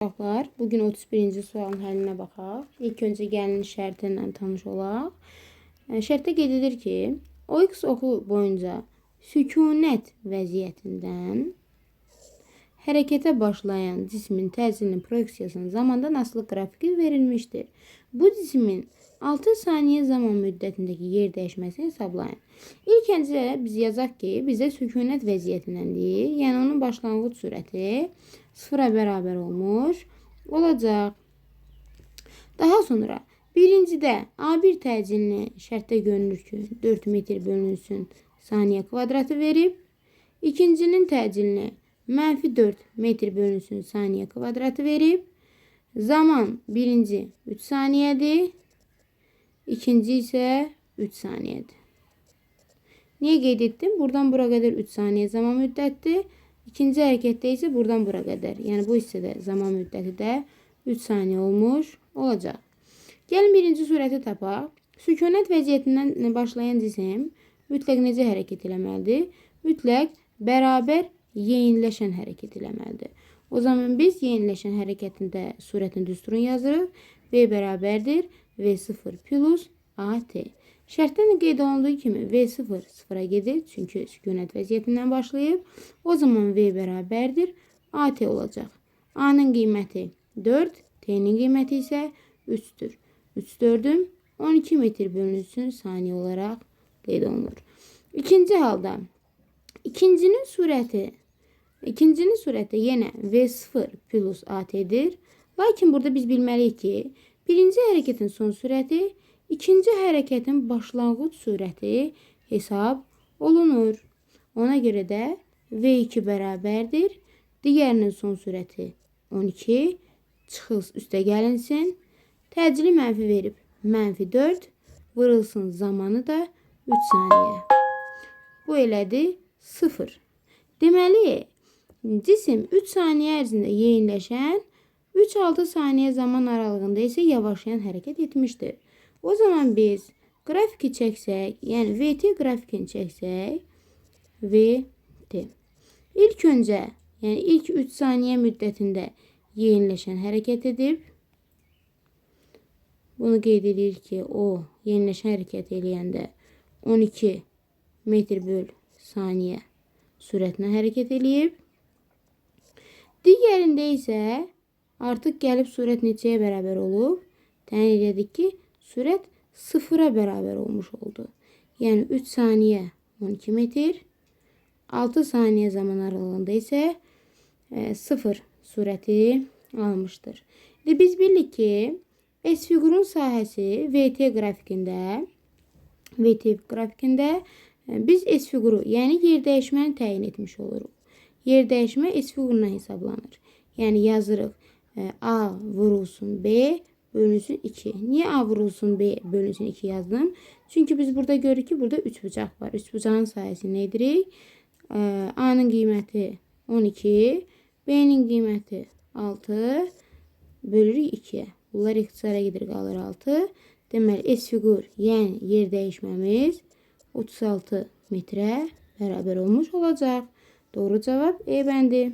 Uşaqlar, bugün 31-ci sualın həllinə baxaq. İlk öncə gəlin şərti ilə tanış olaq. Şərtdə qeyd edir ki, OX oxu boyunca sükunət vəziyyətindən hərəkətə başlayan cismin təcilinin proyeksiyasının zamandan asılı qrafiki verilmişdir. Bu cismin 6 saniyə zaman müddətindəki yer dəyişməsini hesablayın. İlk öncə biz yazaq ki, bizə sükunət vəziyyətindən deyir. Yəni onun başlanğıc sürəti sıfıra bərabər olmuş olacaq. Daha sonra birincidə A1 təcilini şərtdə görünür ki, 4 metr bölünsün saniyə kvadratı verib. İkincinin təcilini mənfi 4 metr bölünsün saniyə kvadratı verib. Zaman birinci 3 saniyədir. İkinci isə 3 saniyədir. Niyə qeyd etdim? Buradan bura qədər 3 saniyə zaman müddətdir. İkinci hərəkətdə isə buradan bura qədər. Yəni bu hissədə zaman müddəti də 3 saniyə olmuş olacaq. Gəlin birinci sürəti tapaq. Sükunət vəziyyətindən başlayan cisim mütləq necə hərəkət eləməlidir? Mütləq bərabər yeyinləşən hərəkət eləməlidir. O zaman biz yeyinləşən hərəkətində sürətin düsturunu yazırıq. V bərabərdir V0 plus AT. Şərtdən də qeyd olunduğu kimi V0 sıfıra gedir. Çünki sükunət vəziyyətindən başlayıb. O zaman V bərabərdir AT olacaq. A-nın qiyməti 4, T-nin qiyməti isə 3-dür. 3 dördüm 12 metr bölünsün saniyə olaraq qeyd olunur. İkinci halda ikincinin sürəti yenə V0 plus AT-dir. Lakin burada biz bilməliyik ki, birinci hərəkətin son sürəti ikinci hərəkətin başlanğıc sürəti hesab olunur. Ona görə də V2 bərabərdir. Digərinin son sürəti 12 çıxılsın, üstə gəlinsin. Təcili mənfi verib. Mənfi 4 vurulsun zamanı da 3 saniyə. Bu elədi 0. Deməli, cisim 3 saniyə ərzində yeyinləşən, 3-6 saniyə zaman aralığında isə yavaşlayan hərəkət etmişdir. O zaman biz qrafiki çəksək, yəni VT qrafikini çəksək, VT. İlk öncə, yəni ilk 3 saniyə müddətində yeyinləşən hərəkət edib. Bunu qeyd edir ki, o yeniləşən hərəkət eləyəndə 12 metr böl saniyə sürətlə hərəkət eləyib. Digərində isə artıq gəlib sürət neçəyə bərabər olub? Təyin elədik ki, sürət sıfıra bərabər olmuş oldu. Yəni 3 saniyə 12 metr, 6 saniyə zaman aralığında isə 0 sürəti almışdır. İndi biz bilirik ki, S fiqurun sahəsi VT qrafikində biz S fiquru, yəni yer dəyişməni təyin etmiş oluruq. Yer dəyişmə S fiqurundan hesablanır. Yəni yazırıq A vurulsun B bölünsün 2. Niyə A vurulsun B bölünsün 2 yazdım? Çünki biz burada görürük ki, burada 3 bucaq var. 3 bucağın sahəsini nə edirik? A-nın qiyməti 12, B-nin qiyməti 6, bölürük 2-yə. Bunlar ixtisara gedir, qalır 6. Deməli, S fiqur, yəni yer dəyişməmiz 36 metrə bərabər olmuş olacaq. Doğru cavab E bəndi.